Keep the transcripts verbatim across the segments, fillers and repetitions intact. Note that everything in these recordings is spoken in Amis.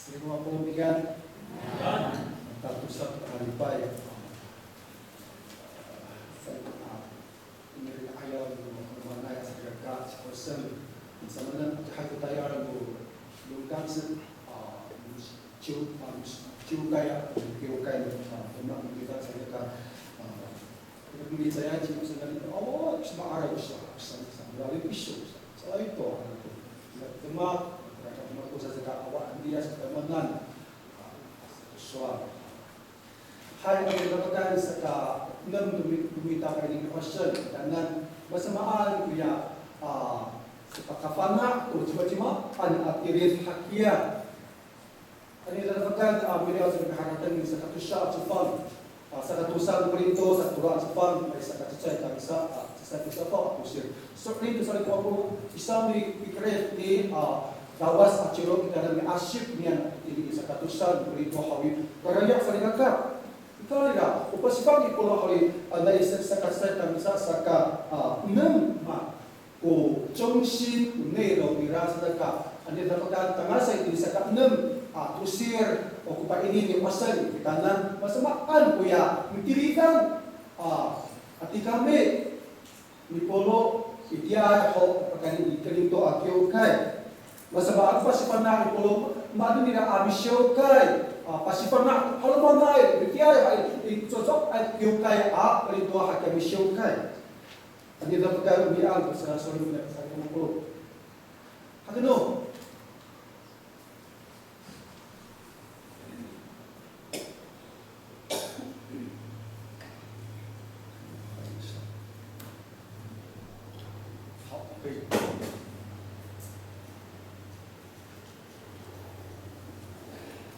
Selamat pagi. Tatosa to a lipay. Sa, a, ini ri ayaw no manay a salikaka ci Pasen. Samanen a, cahay ko tayal no longkang, a, ciw, a, ciwkay, a, kiwkay no, a, demak no mita salikaka, a, Ira ko milicayay ci Pasen, awa, sa ma'araw sa, sa, sa, mararid iso, sa, sa ito, ano to. Demak, demak ko sa saka awa, andiya sa tamanan. A, sowal. Hay, ano, dapat saka, enem to mi-, to mita pakayni i Pasen, tanan, masamaan koya, a, sa pakafana' to cimacima, ano, a tilid hakiya. Ano i dapat, a, miliyaw sa kaharateng i sakatosa a cefang, a, sakatosa no Korinto, sakatolo a cefang, a, sakacecay tangasa, a, cecay to safaw a tosir. So'elin to salikaka, o sawni pikirid ni, a, Lawas a Ciro kitanan miasip niyan itini i sakatosa no Korinto haw i, karaya' salikaka. Ika ira, o pasifana' ni Pawlo haw i, a, nai sa-, sakacecay tangasa saka, a, enem, ma, ko 中心, ko 内容 nira saka, ano dapat tangasa itini saka enem a tosir, o ko paini ni Pasen kitanan, masamaan koya mitilidan, a, a tikami ni Pawlo itiya ho pakayni i Korinto a kiwkay. Masamaan ko pasifana' ni Pawlo, maan nira a misiwkay, a, pasifana' halomanay, itiya ho i, i, coco, a, kiwkay a Korinto hakiya misiwkay. Ano dapat ko mian, sa, sorry, sa, sa, Hakeno.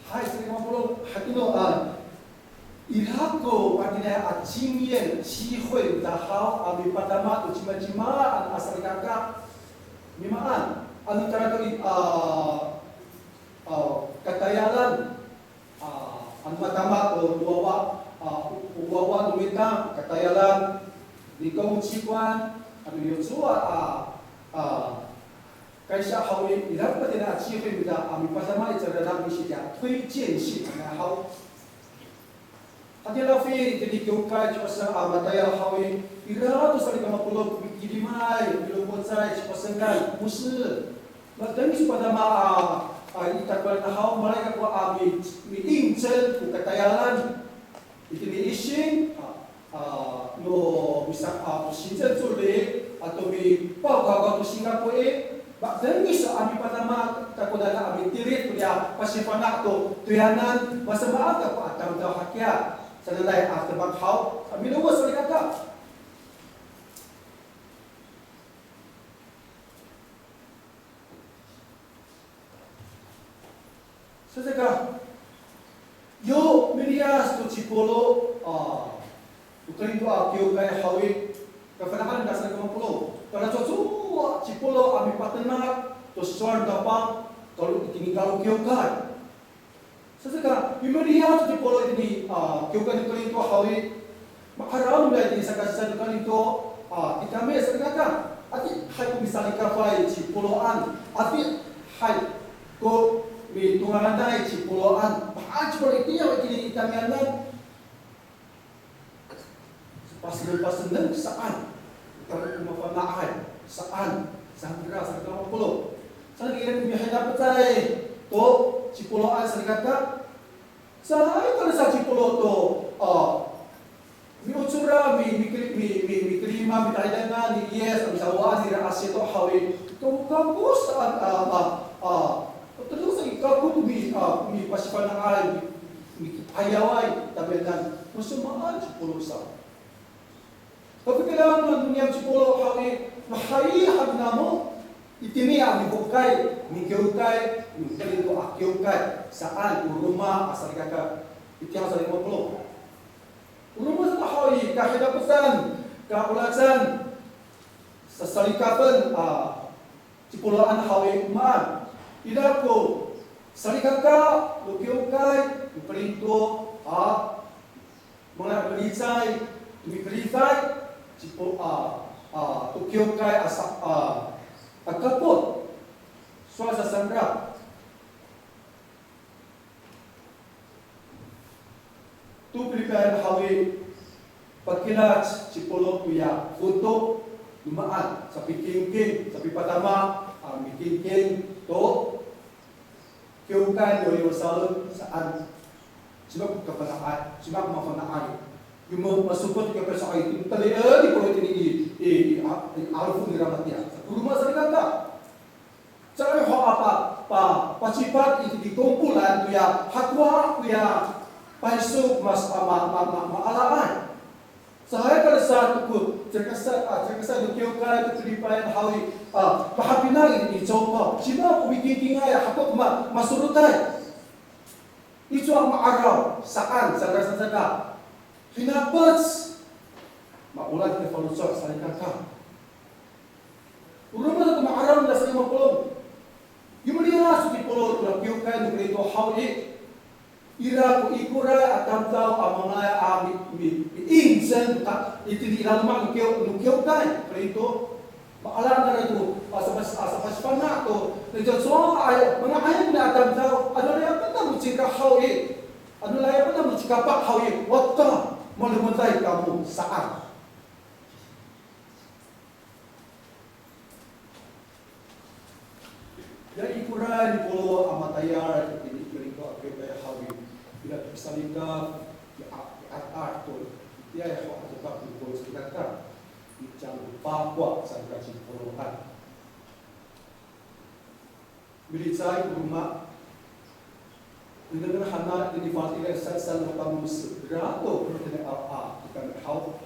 Hay, sa, Hakeno, a, Ira ko matiniay a 经验, 机会 no mita haw a mipadama to cimacimaan a salikaka. Mimaan, ano tara to i, a, a, katayalan, a, ano matama to wawa, a, wawa no mita, katayalan, 你跟我去观, ano yocowa, a, a, 感谢 haw i, ira ko matiniay a 机会 no mita a mipadama i cecay a misiya 推荐信 a haw. Hatira fi, itini kiwkay ci Pasen a matayal haw i, ira to salikaka mapolong ko mikilimay, milomocay ci Pasen kan, 牧师. Matengil ko padama a, a, i takowanan haw, malay kako a mi, mi应征 ko katayalan. Itini ising, a, a, no misa, a, 行政助理, ato mipawkawkaw to singako i, matengil sa a mipadama takowanan a mitilid to niya pasifana' to toyanan, masamaan kako a tamdaw hakiya. Sanay a demak haw, a milowad salikaka. Saka, yo miliyas to ci Pawlo, a, to Korinto a kiwkay haw i, kafana'an nira sa ko mapolong. Talacowacowa ci Pawlo a mipatenak to sowal no Tapang, kalo itini kalo kiwkay. Saka, yo miliyas to ci Pawlo itini, a, kiwkay no Korinto haw i, ma'araw nira itini saka saan no Korinto, a, tikami salikaka. Adihay ko misalikafay ci Pawloan. Adihay ko mitongalanay ci Pawloan. Mahaen ci Pawlo itiya ho itini i tamiyanan. Paseneng, paseneng saan. Ira ko mafana'ay saan. Saan nira salikaka mapolong. Saan ira ko mihinapecay to ci Pawloan salikaka. Saan ira sa ci Pawlo to, a, miocora, mi, mi, mi, mi, mikelima, mitahidangan ni Yis, a misawawaan nira a sito haw i, kako, kako saan, a, a, a, terus kako to mi, a, mipasifana'ay, mi, mi'ayaway, tamiyanan, masamaan ci Pawlo sa. Kapikiran no niyam ci Pawlo haw i, mahaen han namo, itini a mifokay, mikiwkay, mikiwkay to a kiwkay, saan ko roma a salikaka, itiya sa lima polo'. O roma sato haw i, kahidapetan, kaolacan, sasalikapen, a, ci Pawloan haw i, o maan. Ira ko salikaka no kiwkay no Korinto a manga'alicay, to mikerid, ci Paw-, a, a, to kiwkay a sa, a, a kapot. Sowal sa cangra. To Pilipian haw i, pakilac ci Polo koya foto, no maan, sapikingking, sapipatama, a, mikingking to kiwkay no Yerusalem saan. Cima ko kafana'ay, cima ko mafana'ay. Yo ma-, masopot ko kafana'ay, talien ni Polo itini i, i, i, a, i 'alofo nira matiya. Sa ko roma salikaka. Caay ho a pa, pa, pacipat itini i kongkolan toya hakowa koya payso mas, a, ma, ma, ma, maalaay. Caay ka sa to ko, caay ka sa, a, caay ka sa to kiwkay to Pilipian haw i, a, mahapinang itini i Copaw. Cima ko mikingkingay hakowa ko ma, masorotay. Icowa ma'araw saan, saka, saka, saka. Hinapec. Maolah kita faloco' salikaka. O roma sato ma'araw nira sa lima polo'. Yo miliyas ci Polo to kiwkay no Korinto haw i, ira ko ikoray a tamdaw a manga'ay a mi, mi, miincen ka itini i laloma' no kiw, no kiwkay Korinto. Maala nira to, a, sapas, a, sapasifana' to, na cowacowa a manga'ay kona a tamdaw, ano layapen namo cika haw i, ano layapen namo cikapa haw i, wata, malemeday kamo saan. Ya ikoray ni Polo a matayal itini i Korinto a kiwkay haw i, ira to salikaka, i a, i a, a to, itiya ho a demak ni Polo salikaka, i cang pakwa salikaka ci Polo han. Milicay ko roma. Nengneng han a itini i Fangcalay Saan, saan no pangomese. Ira to, ira to a, a, kita haw.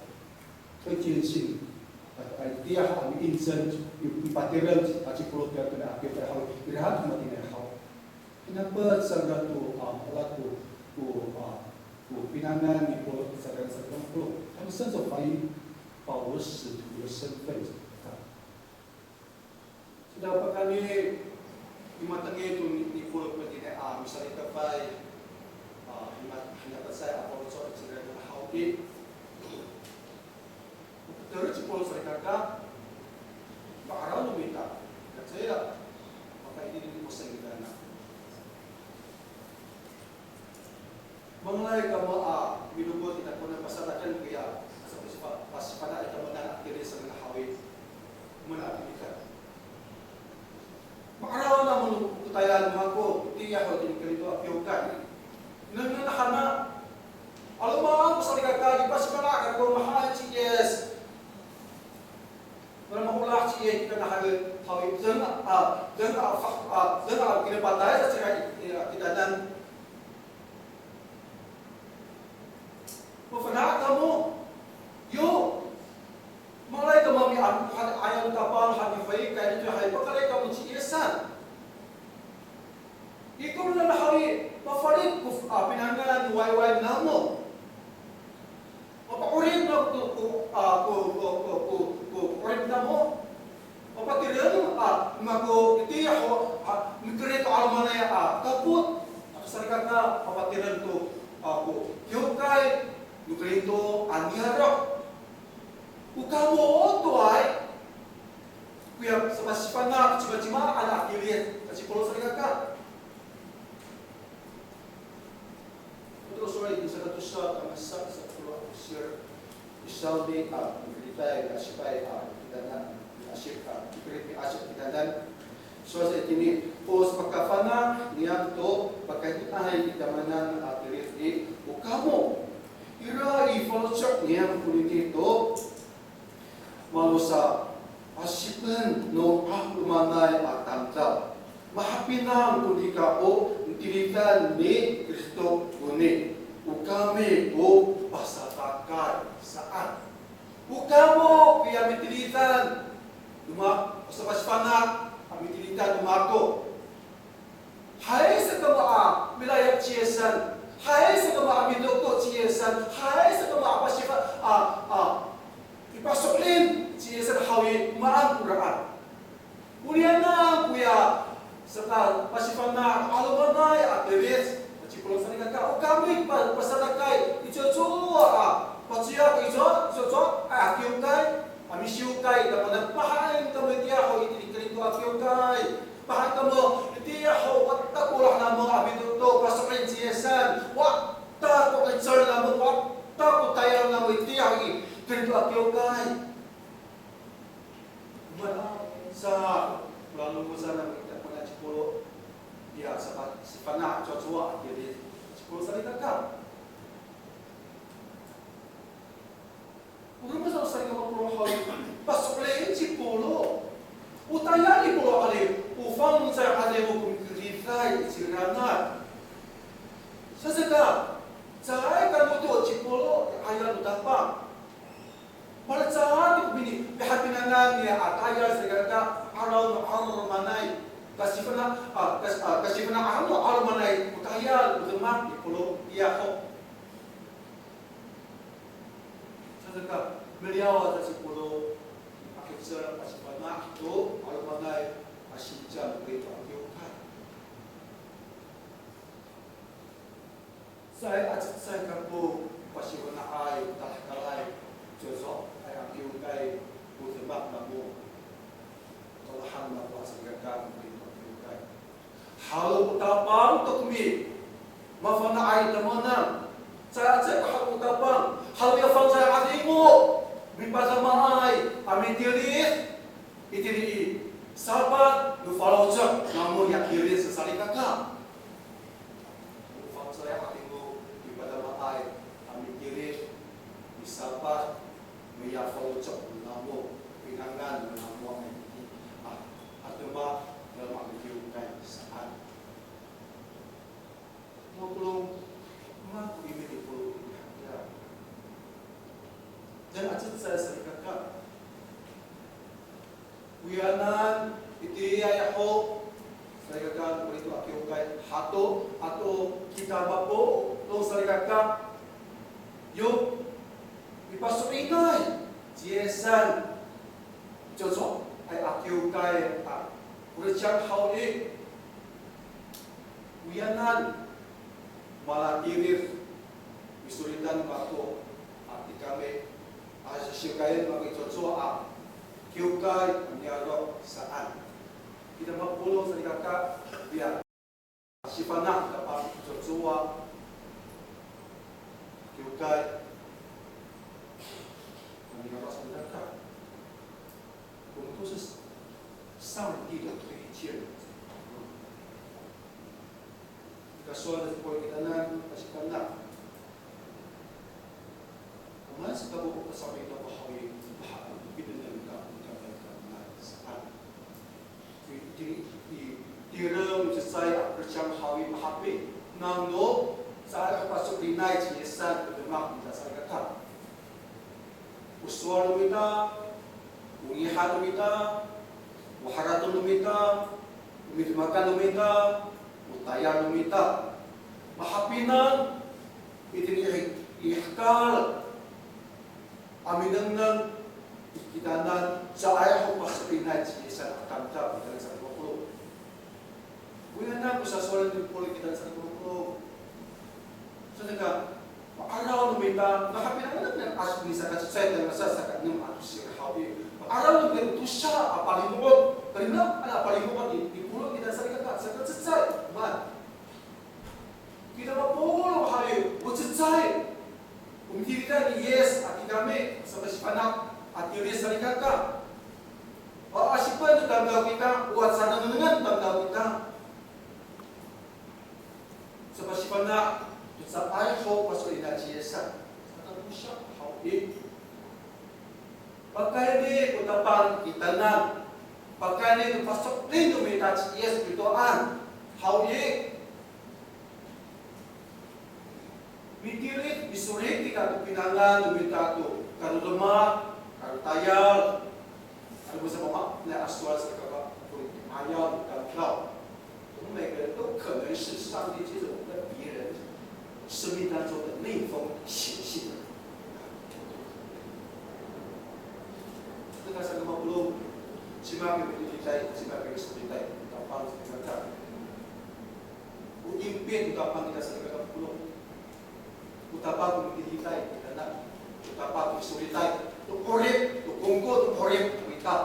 Keciensin. Atoy itiya ho a miincen, i, i patireng, a ci Polo to ira to a kiwkay haw. Ira to matini haw. Hinapec sa ira to, a, ira to, ko, a, ko pinangan ni Polo sa ira sa ira Polo. 他们甚至怀疑保罗使徒的身份。 Saka pakayni i matengil to ni, ni Polo itini a misalikafay, a, hina, hinapecay a faloco' i cingra haw i. Teroc ci Polo salikaka, ma'araw no mita, kacira, makaitini ko saan kita na. Mangalay kamo a milokod ita kona pasadaken koya, asa pasifa-, pasifana'ay kamo nana kiri sa nana haw i, mana kiri ka. Ma'araw namo no kotayan mako, itiya ho itini i Korinto a kiwkay. Nengneng han a, 'aloman ko salikaka, i pasifana' kako mahaen ci Yis. Mana maolah ci Yis kita na haen haw i, deng a, deng a, fa-, a, deng a kinapatay sa cira i, i, a, kitanan. Mafana' kamo. Yo. Mangalay kamo a mi, a, a, 'ayaway kapah, a mihoy, kay nito hay, pakalay kamo ci Yisan. Ikor nana haw i, mafalic ko, a, pinangan no wayway namo. Mapa'orip namo ko, ko, a, ko, ko, ko, ko, ko, ko 'orip namo. Mapatireng, a, mako itiya ho, a, mikerid to 'alomanay, a, kapot. Aka salikaka, mapatireng to, a, ko kiwkay no Korinto a niyaro'. O kamo otoay, koya sapasifana' ko cimacimaan a kilid, sa ci Polo salikaka. Oto sowal itini sakatosa, tangasa sapolo' a sir, i Sawni, a, mikiritay, a, sipay, a, kitanan, miasip, a, mikirit miasip kitanan. Sowal sa itini, o sapakafana' niyam to pakayniay i tamanan a kilid i, o kamo ira i faloco' niyam konini to, malo sa, pasipen no 'alomanay a tamdaw. Mahapinang ko nika o mitilidan ni Kristo koni. O kami ko pasadakay saan. O kamo koya mitilidan no ma-, o sapasifana' a mitilidan no mako. Hay sa kamo a milayap ci Yisan. Hay sa kamo a midoedo ci Yisan. Hay sa kamo a pasifa-, a, a, mipaso'elin ci Yisan haw i, maan koraan. Oniyanan koya saka pasifana' 'alomanay a tilid, ci Polo salikaka, o kami pa-, pasadakay, i cowacowa a, pacoya ko i cowa, i cowacowa a kiwkay, a misiwkay, kamo na mahaen kamo itiya ho itini Korinto a kiwkay. Mahaen kamo itiya ho, wata ko olah namo a midoedo, paso'elin ci Yisan. Wata ko 'icel namo, Sifana' cowacowa a tilid. Ci Polo salikaka. O roma sa o salikaka Polo haw i, paso'elin ci Polo. O tayal ni Polo ali, o fangcalay 'Adingo ko mikeriday i ciraan. Saka, caay ka ngodo ci Polo i 'ayaw no Tapang. Malecad to ko mini, pihapinangan niya a tayal salikaka, 'araw no 'alomanay. Kasifana'an, a, kas-, a, kasifana'an no 'alomanay ko tayal, ko demak ni Polo, iya ho. Saka, miliyaw aca ci Polo, pakicel a sifana' to 'alomanay a singcal no Korito a kiwkay. Caay a cecay kako pasifana'ay, tahekalay, cowacowaay a kiwkay ko demak namo. Tolahan namo a salikaka no Korito a kiwkay. Halo ko Tapang to ko mi, mafana'ay tamowanan. Caay, caay ka halo ko Tapang. Halo ya fangcalay 'Adingo, mipadamaay a mitilid. Itini i, sapat no faloco' namo ya tilid salikaka. O fangcalay 'Adingo mipadamaay a mitilid, misapat, miyafaloco' namo, pinangan namo a mitilid. A, a demak, demak a mitilid saan. Mapolong, mako imi ni Polo i hakiya. Dan a cecay salikaka. Oyanan, itiya ho, salikaka, Korito a kiwkay, hato, ato kita mapolong salikaka, yo mipaso'elinay ci Yisan, cowacowaay a kiwkay a, o riciyang haw i, oyanan, malatilid, misolitan mako a tikami, a sasikayen mako i cowacowa a kiwkay a niyaro' saan. Kita mapolong salikaka, ya sifana' Tapang i cowacowa a kiwkay a niyaro' salikaka. 我们都是上帝的推荐。Nika sowal to ko kitanan, pasifana'. O maan sa kako ko pasa'opo to ko haw i, mahaen ko pinengneng ita, ita, ita, ita, saan. I, i, i, tireng, cecay, a, percang haw i, mahapinang no caay ko paso'elinay ci Yisan ko demak ita salikaka. O sowal no mita, o ngiha no mita, o harateng no mita, o midemakan no mita, o tayal no mita. Mahapinang, itini i, i hekal a minengneng i kitanan, caay ho paso'elinay ci Yisan a tamdaw i kitanan salikaka. Oyanan ko sasowalen ni Polo i kitanan salikaka. Saka, ma'araw no mita, mahapinang, ano, ano, as, misakacecay, tangasa saka enem a tosir haw i. Ma'araw no mita tosa a palimo'ot, kalina a palimo'ot ni, ni Polo i kitanan salikaka, sakacecay, man. Kita mapolong haw i, o cecay. O mitilidan ni Yis a tikami, sapasifana' a tilid salikaka. O asipen to tamdaw kita, o acanengnengan tamdaw kita. Sapasifana' to caay ho paso'elinay ci Yisan. Saka tosa haw i. Pakayni ko Tapang kitanan. Pakayni ko paso'elin no mita ci Yis pitoan haw i. Mitilid, misolit kita to pinangan no mita to kalodemak, kalotayal. Ano ko sa mama, na a sowal sa kaka, ko ayaw no tamdaw. 我们每个人都可能是上帝借着我们的别人生命当中的那封写信。Nika saka mapolong, cima ko mitiliday, cima ko misolitay, Tapang sa kaka. O impit no Tapang kita sa kaka mapolong. O Tapang ko mitiliday, kita na. O Tapang ko misolitay. To 'orip, to kongko, to 'orip, kita.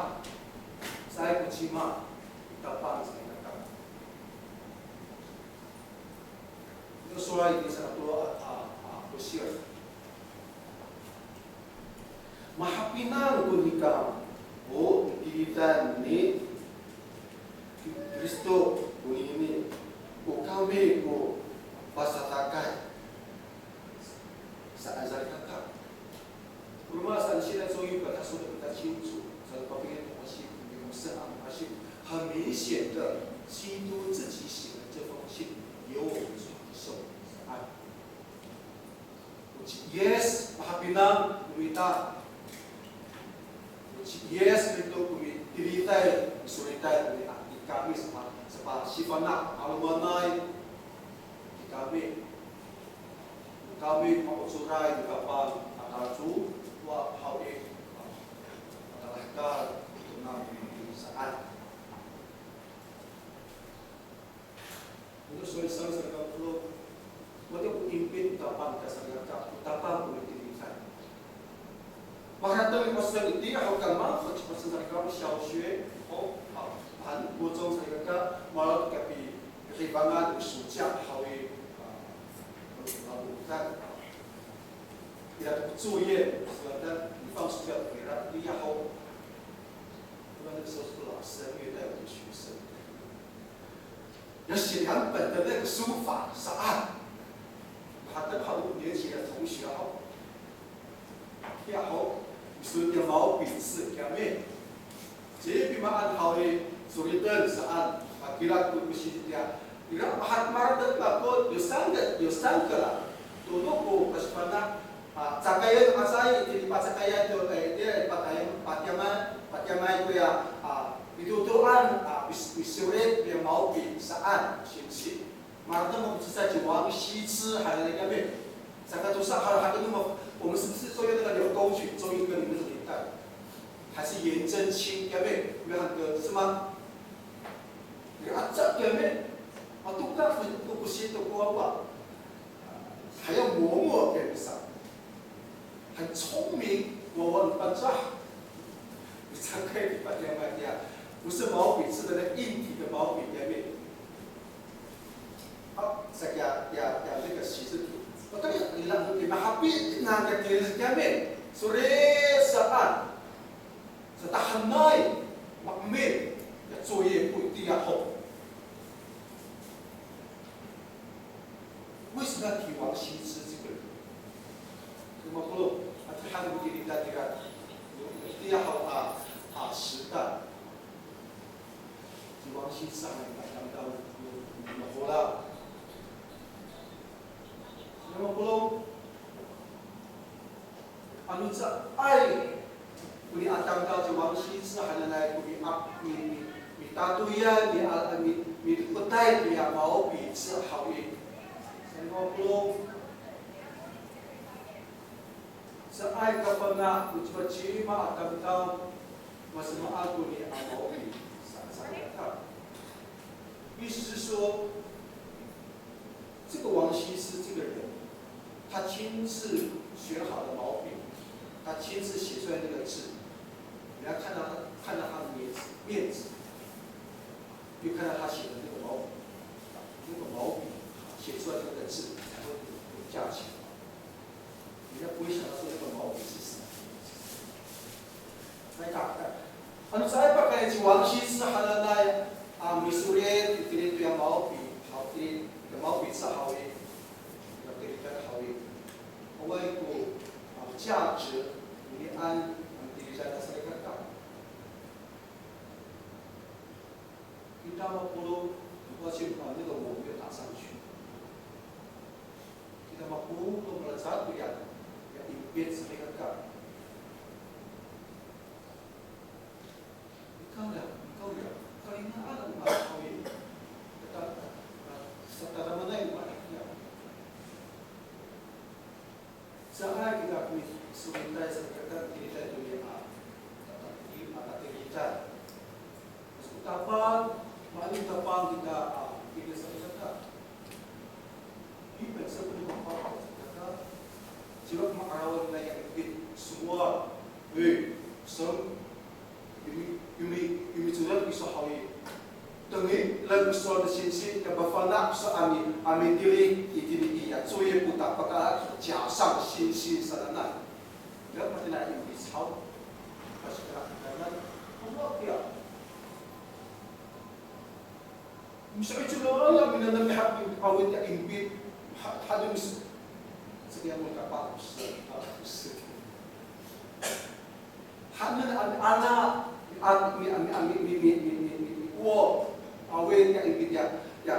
Caay ko cima, o Tapang sa kaka. Nika sowal i saka tolo a, a, a, posir. Mahapinang ko nika, o mitilidan ni Kristo konini, o kami Ay, i kami, kami ma'ocoray no Tapang a talacowa haw i, a talahekal to nami saan. Ano sowal sa salikaka, wata ko impit Tapang ka salikaka, Tapang ko mitiliday. Maharateng ko saan itiya haw, kama ko ci pasen salikaka, 小学, o, a, han, 国中 salikaka, mala' to kapi, kapipangan ko 暑假 haw i, a, a, a, ira to ko 作业, sowal ta, 你放暑假 to ira, itiya haw. 那么那个时候是老师在虐待我们学生。 要写两本的那个书法 saan. 他刚好五年级的同学 haw, ya haw, misolit to 毛笔字 kiyami. Ci pimaan haw i, soliten saan, pakira ko saan itiya. Ira, maharateng kako, 有三个, 有三个啦. Tolo ko pasifana', a, cakayen, a, sa itini pacakayen to, e, itini patiyam, patiyamay, patiyamay koya, a, mitotoan, a, mis-, misolit koya 毛笔 saan, singsi. Maharateng ko cecay ci 王羲之 hananay kiyami. Saka tosa haw, haw, 我们是不是都用那个柳公举，中一个柳那个柳带？还是颜真卿 kiyami？有没有很多？是吗？有啊，这 kiyami. A, toka, ko, ko, ko, 还要磨墨 kiyami sa. 很聪明，我问班长，你才可以把这样卖掉，不是毛笔字的那硬体的毛笔给你。好，这个呀，呀，呀，那个习字图，我跟你讲，你让你们happy，那个电视上面，所以是啊，是他很耐，makmit，要作业不一定要好。 为什么要提王羲之这个人？那么不，啊，他的一个大家，有，有，一定要好啊，啊，时代。提王羲之还没有讲到，有，有，有，好了。那么不， Ano caay ko ni'adangdaw ci 王羲之 hananay ko mi, mi, mi, mitatoyan, mi, a, mi, midepetay koya 毛笔字 haw i. Saan ko polong. Caay kafana' ko cimacima a tamdaw, masamaan ko niya 毛笔 sa, sa, sa. 意思是说，这个王羲之这个人，他亲自选好的毛笔，他亲自写出来那个字，你要看到他，看到他的面子，面子，又看到他写的那个毛笔，那个毛笔写出来的那个字才会有价钱。 人家不会想到说那个毛笔是什么。那个，ano caay pakayni ci 王羲之 hananay a misolit itini toya 毛笔, haw itini, 毛笔字 haw i, itini haw i. Awaay ko, a, 价值, inian, a, itini sa salikaka. Kita mapolong, 抱歉啊，那个我没有打上去。Kita mapolong, malecad to ya, ya impit salikaka. Ikaw ya, ikaw ya, kalingaan ang mga tao eh. Kata-, sa tadamaanay, mga ya. Caay kita ko misolitay salikaka, itini to ya, a, a, a, itini to. Mas ko Tapang, mahaen Tapang kita, a, itini salikaka. Ipan sa ko mapapay salikaka. Sila ko ma'araw nira ya impit, sowal, e, sowal, Yumi, yumi, yumi cowa kiso haw i. Tengil ko sowal no singsi, kapafana' kiso a mi, a mitilid itini i ya, 作业簿 ta, pakaala kiso 甲上星星 sananay. Ya, matini i misaw. Pasikala kitanan. Ano kiya? Miso'icel awa minanam ni hapin, awit ya impit. Ha, hado mis-, saka ya mo kapal, sa, sa. Hanen a mi, ala, a mi, a mi, a mi, mi, mi, o, awit ya, ya, ya.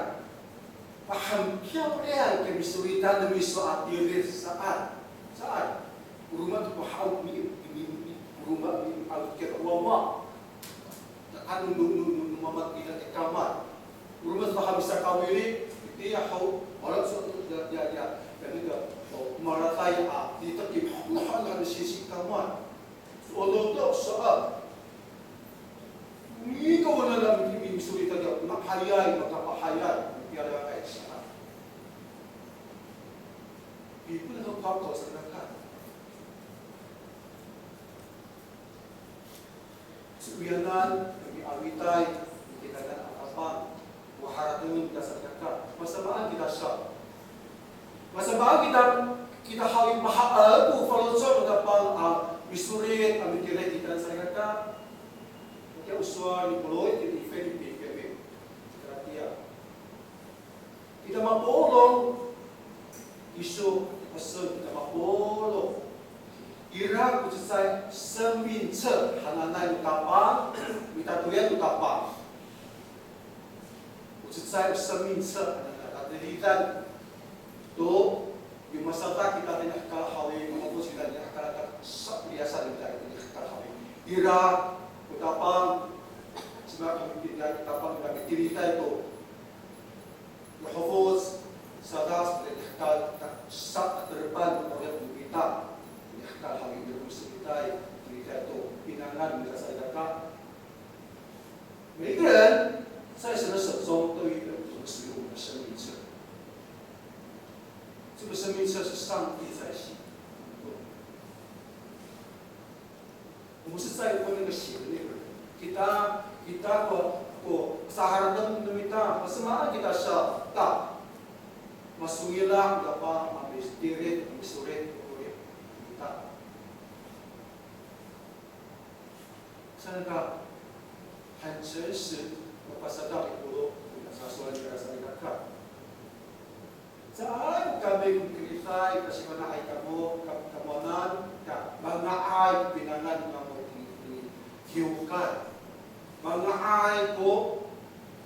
很漂亮 ko misolitan no miso a tilid saan. Saan. O roma to ko haw mi, mi, mi, o roma mi, awit kiya wawa. Ano no, no, no, no mama kira i kamay. Oroma to hami sakawili, itiya ho, mala so, ya, ya, ya, ya, nika, o, malatay a, iteki, mahaen a sisikamay. So, ototo, saan. Nika o nano mi, mi, misolit a, mahayay, makapahayay, mipiyalakay saan. Pipon ko kako sa naka. So'elinay, mi'awitay, mikitangan a Tapang, o haratengen kita salikaka. Masamaan kita sa. Masamaan kita, kita haw i mahaen ko faloco' no Tapang a misolit, a mitilid kita salikaka. Kiya o sowal ni Pawlo i Filipi, Filipi, Galatiya. Kita mapolong, iso, iso kita mapolong. Ira ko cecay 生命册 hananay no Tapang, mitatoyan no Tapang. Ko cecay 生命册 hananay, tatilidan to, yo masadak kita tini hekal haw i, mangopos kita tini hekal, sa, riyasan kita tini hekal haw i. Ira ko Tapang, cima kami kita Tapang, kami tilitay to. Yo hofoc, sadak, ri hekal, ta, sa, terepan, o ya, kita. Ri hekal, haw i, ri ko sitay, ri hekal to, pinangan, ri salikaka. 每一个人在神的手中都有一本不同属于我们的生命册。这个生命册是上帝在写。 我们是在乎那个写的那个人。Kita, kita ko, ko saharateng no mita, masamaan kita sa ta. Masongila' kita pa, mamitilid, misolit, ko kita. Sa naka, 很诚实, mapasadak i Pawlo, sasowal nira salikaka. Caay kami ko mikilisay, kasifana'ay kamo, ka, kamoanan, ka, manga'ay pinangan namo i, i, kiwkay. Manga'ay ko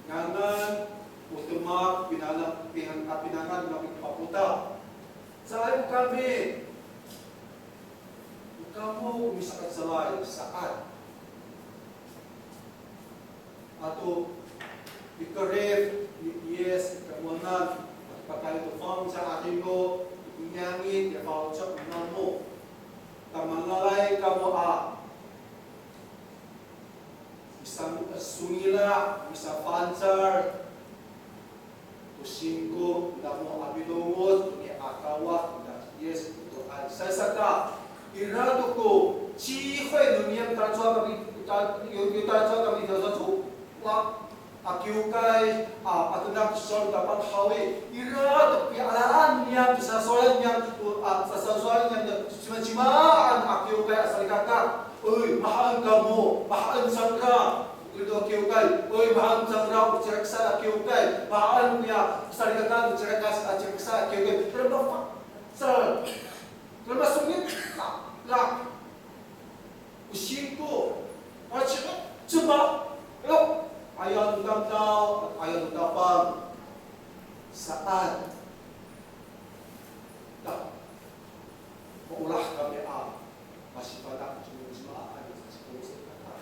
ngangan, o demak, pinangan, pinang, a, pinangan namo i papotal. Caay kami, kamo misa'acelay saan. Ato pikerif ni Yis i kamoanan, ato pakayni to fangcal a 'Adingo, to niyangit ya faloco' namo. Ta mangalay kamo a misa, songila', misafangcal to singko namo a milongoc to niya a Kawas, to niya Yis Kristoan. Saka, ira to ko 机会 no niyam tacowa kami, ta, yo, yo tacowa kami, tacowa to, wa, a kiwkay, a, patenak to sowal no Tapang haw i, ira to pialaan niyam, to sasawalan niyam, to, a, sasawalan niyam, to cimacima a kiwkay a salikaka. Oy, mahaen kamo, mahaen cangra, ito kiwkay, oy, mahaen cangra, o cireksa a kiwkay, mahaen koya salikaka, o cireksa, a cireksa a kiwkay, ira mafa, sa, ira masongit, la, la. O singko, a, cima, cima, ira, aya no tamdaw, aya no Tapang, saan. Ta, maolah kami a, masifana' ko cima, cima, a, aya, singko, singko, a.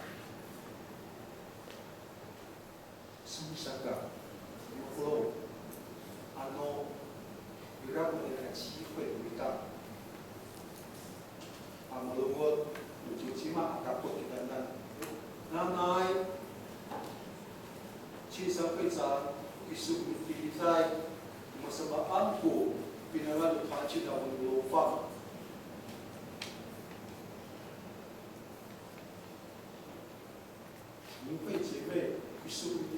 Saka, mafolaw, ano, ira ko nira 机会 no mita a malongoc, o cima a kapot kitanan. Nanay, 青山会长, kiso ko mitilitay, masamaan ko pinangan no Pangcah a lofang. 明慧姐妹，kiso ko